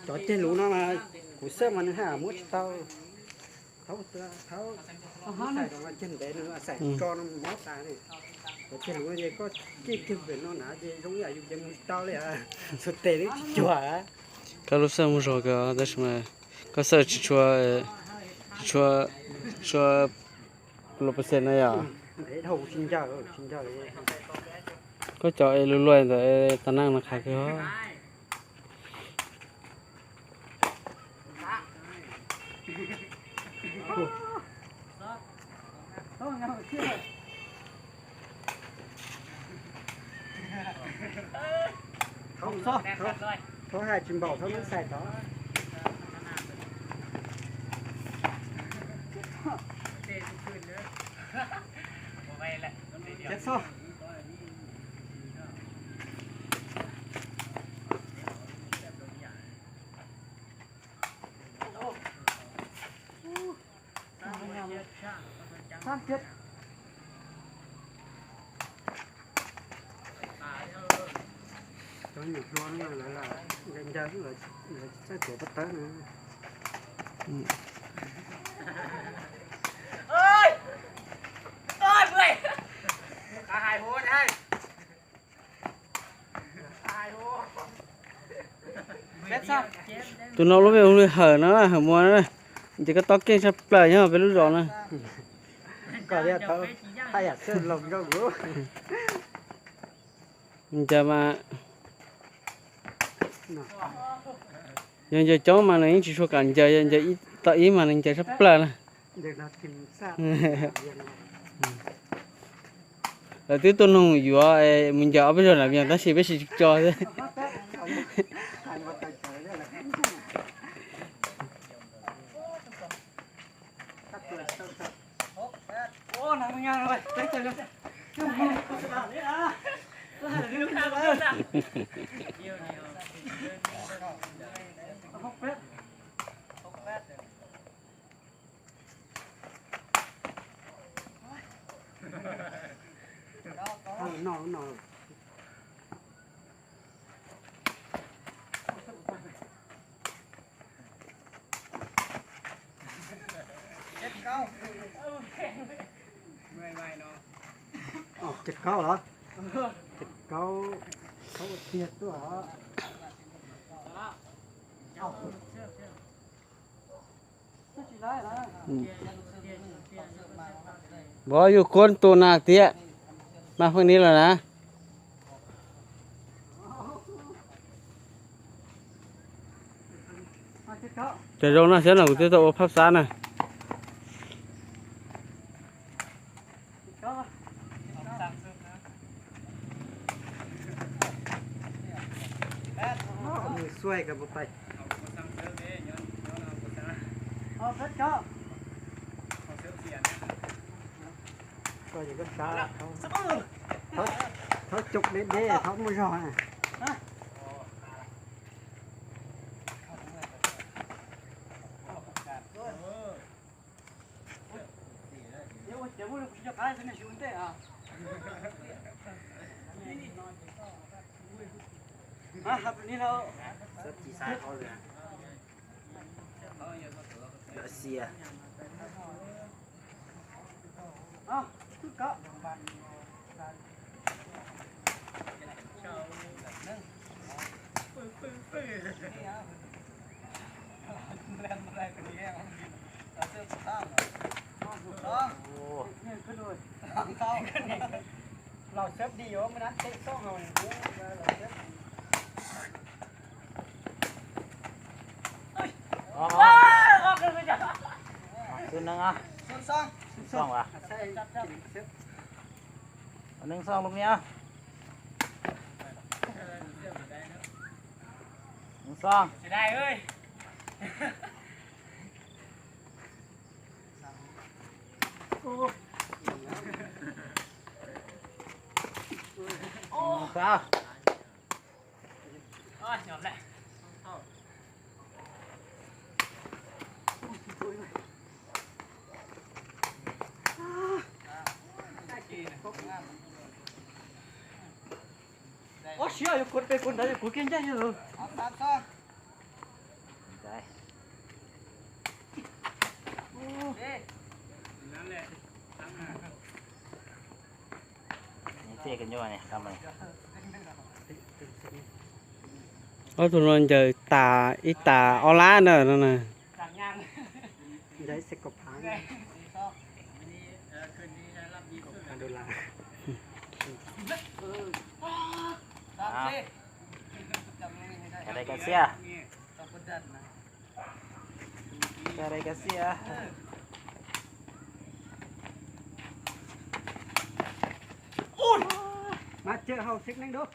Cov ceg luv no mas kuv xav mas nws haj muab tsis tau. Thaub, thaub, xais ceg ntev nws xais tso no mob tas li. Cov ceg luv no ces koj cij kiag pem no na ces zoo yam yus ces mus tsis tau li, xuas tes li tsis cuag. Koj lub xab mus zog kawg tab sis mas koj xab tsis tshua, tsis tshua, tsis tshua lo pes xees na yom. Koj cov es luag luag ntawd tau neej no qhav kawg. Thaub hais tsis npaum, thaub muab xais tod. Cov nyuam hlua no lawv ncaws, lawv tsis txawj tuav pob tawb no. Tus no lub npe hu li Hawm no, Hawm Muas no, ces koj tob keej tshaj plaws nyob peb lub zos na. Koj thiaj tau haj yam xwb los nrog kuv. Ncaws mas yog ncaws coob mas nws yeej tsis tshua kam ncaws, yog ncaws ib tau ib mas nws ncaws tshaj plaws na. Lawv twb tuaj nug yuav mus ncaws ob peb zaug na, tab sis peb tsis tso xwb. Ces kaub los? Ces kaub, kaub tiag tuaj. Vov yug kuab tus na tiag, mas pheej ni lawm na. Cov zoo no xwb no kuv twb tau ua phab xab na. Thov coob deb deb, thov muaj zog. Galaxia. Los xếp đi, ủa, mới đánh chạy sót rồi. Ủa, xwb nws ah. Xwb xwb as. Nws xwb lub ni ah. Nws xwb. Nws xwb. Ob siab yuav kuv pem kuv ntawd, kuv kiag ncaj yog. Ob tug no ncaws tas ib tas ob lab na no na. Cov daim kav xiab. Cov daim kav xiab. Mas cawm hauv xev neeg dua.